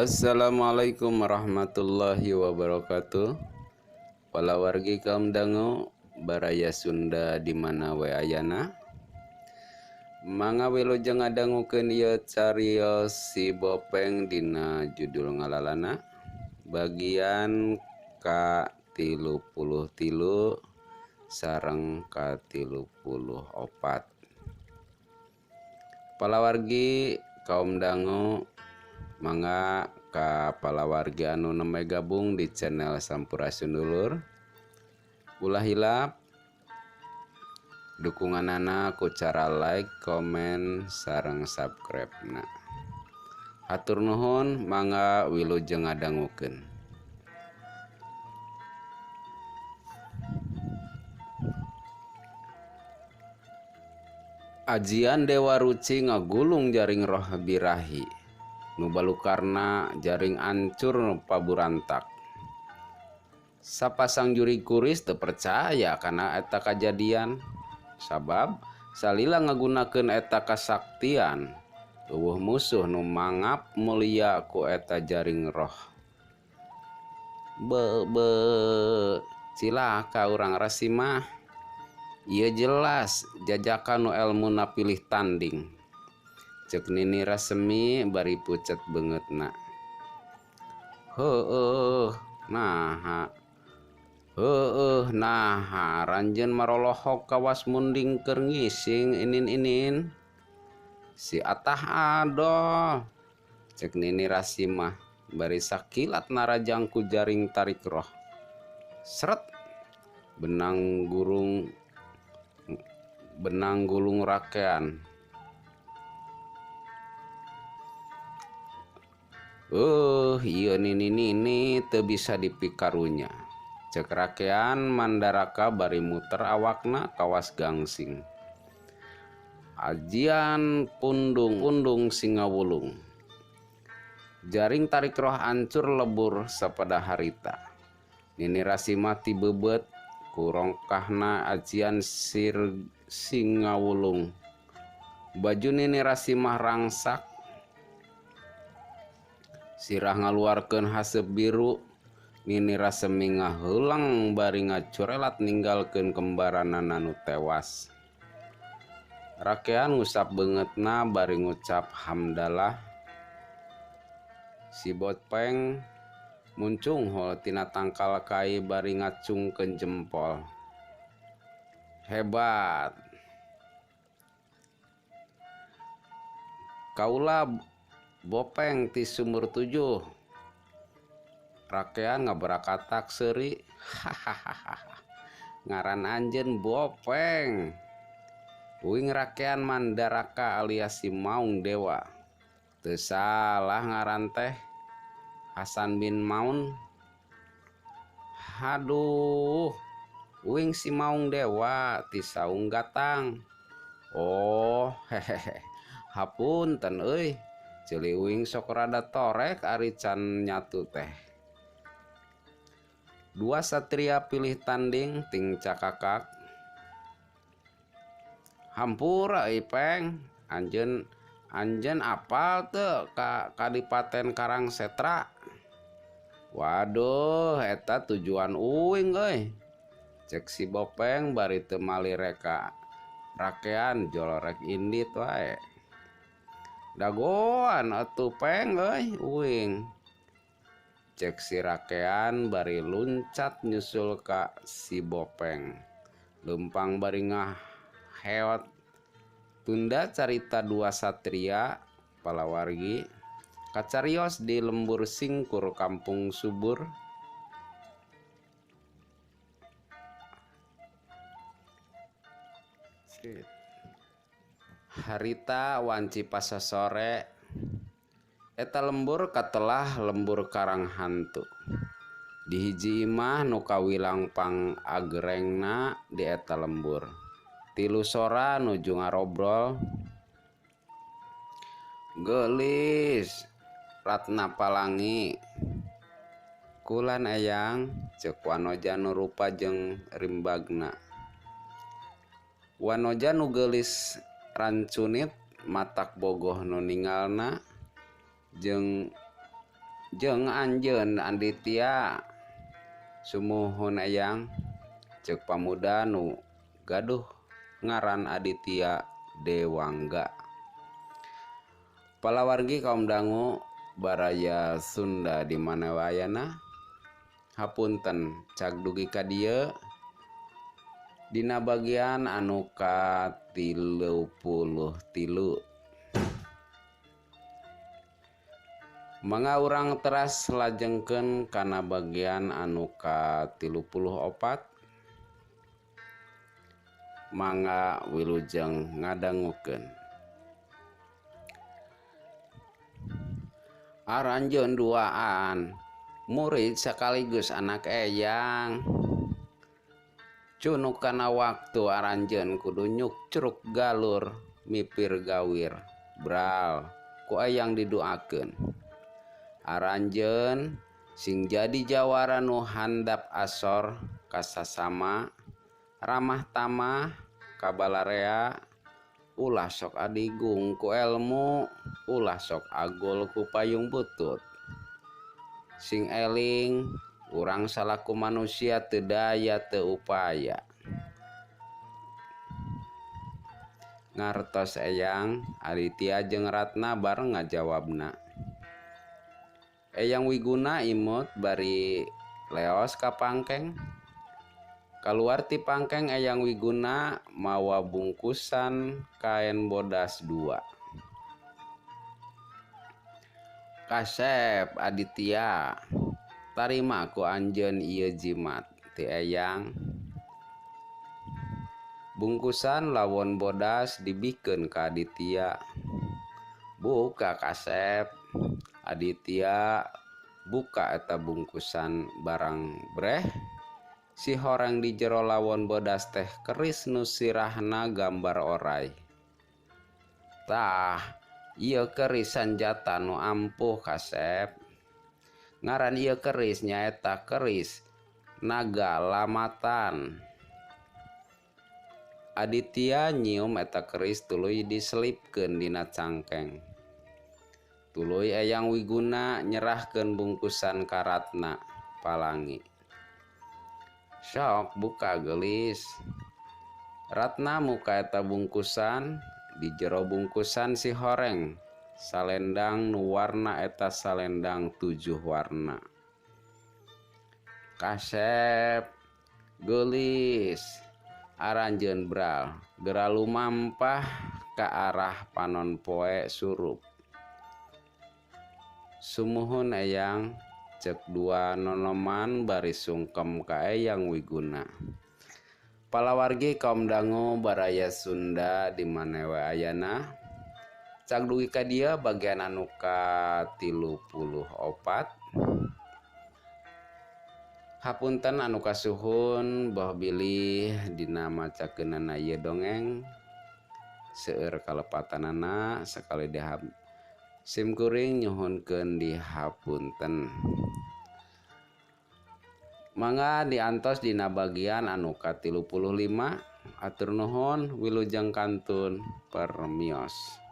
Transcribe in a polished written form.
Assalamualaikum warahmatullahi wabarakatuh. Palawargi kaum dangu baraya Sunda di mana we ayana. Mangga wilujeng ngadangukeun ieu carios si Bopeng dina judul ngalalana bagian ka-33 sareng ka-34. Palawargi kaum dangu mangga ka palawargi anu nembe gabung di channel Sampurasun Dulur. Ulah hilap dukunganana ku cara like, komen, sareng subscribe na. Hatur nuhun, mangga wilujeng ngadangukeun. Ajian Dewa Ruci ngagulung jaring roh birahi, nu balukarna jaring ancur paburantak. Sapasang juri kuris teu percaya kana eta kajadian, sabab salila ngagunakeun eta kasaktian, eueuh musuh nu mangap mulia ku eta jaring roh. Be be cilaka urang Rasimah. Ieu jelas jajakan nu elmuna pilih tanding. Ceuk Nini Rasemi bari pucet beungeutna. Heueuh naha. Heueuh naha ranjeun marolohok kawas munding keur ngising inin-inin. Si atah adoh. Ceuk Nini Rasimah bari sakilat narajang ku jaring tarik roh. Sret benang gurung benang gulung rakean. Ieu nini-nini teu bisa dipikarunya. Ceuk rakean Mandaraka bari muter awakna kawas gangsing. Ajian pundung-pundung singawulung. Jaring tarik roh ancur lebur sapada harita. Nini Rasimah tibeubet ku rongkahna ajian sir singawulung. Baju Nini Rasimah rangsak. Sirah ngaluarkeun haseup biru. Nini Rasemi ngaheulang bari ngacurelat ninggalkeun kembaranana nu tewas. Rakean ngusap beungeutna bari ngucap hamdalah. Si Bopeng muncunghul tina tangkal kai bari ngacungkeun jempol. Hebat. Kaula Bopeng ti sumur 7. Rakean ngabarakatak seuri. Hahaha. Ngaran anjeun Bopeng. Uing rakean Mandaraka alias si Maung Dewa. Teu salah ngaran teh Hasan bin Maun. Haduh, uing si Maung Dewa ti saung gatang. Oh, hehehe. Hapunten euy. Ceuli uing sok rada torek ari can nyatu teh. Dua satria pilih tanding ting cakakak. Hampura euy Peng, anjeun anjeun apal teu ka Kadipaten Karangsetra? Waduh, eta tujuan uing euy. Cek si Bopeng bari teu malireka rakean jolorek indit wae. Dagoan atuh Peng euy uing. Cek si rakean bari luncat nyusul ka si Bopeng. Leumpang bari ngaheot. Tunda carita dua satria palawargi kacarios di lembur singkur kampung subur. Harita wanci pasasore eta lembur katelah lembur karang hantu. Di hiji imah nu kawilang pang agerengna di eta lembur. Tilu sora nuju ngarobrol. Geulis Ratna Palangi. Kulan eyang ceuk wanoja nu rupa jeung rimbagna. Wanoja nu geulis rancunit matak bogoh nu ningalna jeung Jeung anjeun Aditya. Sumuhun Eyang, ceuk pamuda nu gaduh ngaran Aditya Dewangga. Palawargi kaum dangu baraya Sunda di mana wae ayana, hapunten cag dugi ka dieu dina bagian anu ka-33. Mangga urang teras lajengkeun kana bagian anu ka-34. Mangga wilujeng ngadangukeun. Aranjeun duaan murid sekaligus anak eyang. Cunuk kana waktu aranjeun kudu nyukcruk galur mipir gawir bral ku eyang diduakeun. Aranjeun sing jadi jawara nu handap asor kasasama ramah tamah kabalarea, ulah sok adigung ku elmu, ulah sok agul ku payung butut. Sing eling urang salaku manusia teu daya teu upaya. Ngartos Eyang, Aditya jeung Ratna bareng ngajawabna. Eyang Wiguna imut bari leos ka pangkeng. Kaluar ti pangkeng Eyang Wiguna mawa bungkusan kaen bodas 2. Kasep Aditya, tarima ku anjeun ieu jimat ti Eyang. Bungkusan lawon bodas dibikeun ka Aditya. Buka kasep. Aditya buka eta bungkusan barang breh. Si horeng di jero lawon bodas teh keris nu sirahna gambar orai. Tah, ieu keris sanjata nu ampuh kasep. Ngaran ieu keris nyaeta keris Naga Lamatan. Aditya nyium eta keris tuluy diselipkeun dina cangkeng. Tuluy Eyang Wiguna nyerahkeun bungkusan ka Ratna Palangi. Sok buka geulis. Ratna muka eta bungkusan, di jero bungkusan si horeng salendang nu warna eta salendang 7 warna. Kasep geulis aranjeun bral geura lumampah ka arah panon poe surup. Sumuhun Eyang, cek dua nonoman bari sungkem ka Eyang Wiguna. Palawargi kaum dangu baraya Sunda di mana wae ayana. Cag dugi ka dieu bagian anu ka-34. Hapunten anu kasuhun boh bilih dina macakeunana ieu dongeng seueur kalepatanana sakali dihap sim kuring nyuhunkeun dihapunten. Mangga diantos dina bagian anu ka-35. Atur nuhun wilujeng kantun permios.